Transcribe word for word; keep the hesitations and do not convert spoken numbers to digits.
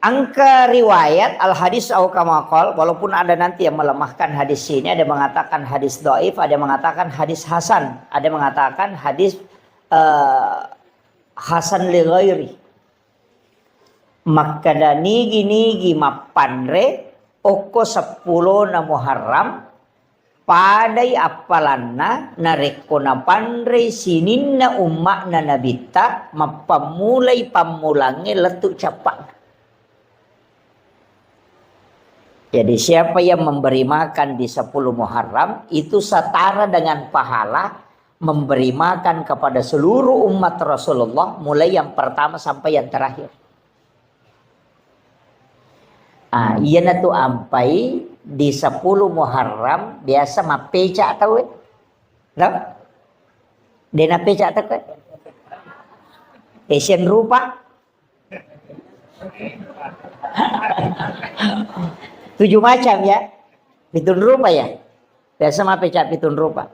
Angka riwayat al-hadis au kama qal, walaupun ada nanti yang melemahkan hadis ini, ada mengatakan hadis dhaif, ada mengatakan hadis hasan, ada mengatakan hadis, eh, hasan li ghairi. Makkeda nigi-nigi mappanre okko seppulona Muharram, padai appalanna narekko napanrei sininna umma'na Nabitta, mappammulai pammulangnge lettu cappa'na. Jadi, siapa yang memberi makan di sepuluh Muharram, itu setara dengan pahala memberi makan kepada seluruh umat Rasulullah, mulai yang pertama sampai yang terakhir. Ah, iyanatu ampai di sepuluh Muharram biasa mappeca tau, eh. Tau? De' nappeca tau, eh. Asian rupa. Tujuh macam ya. Pitung rupa ya. Biasa mappeca pitung rupa.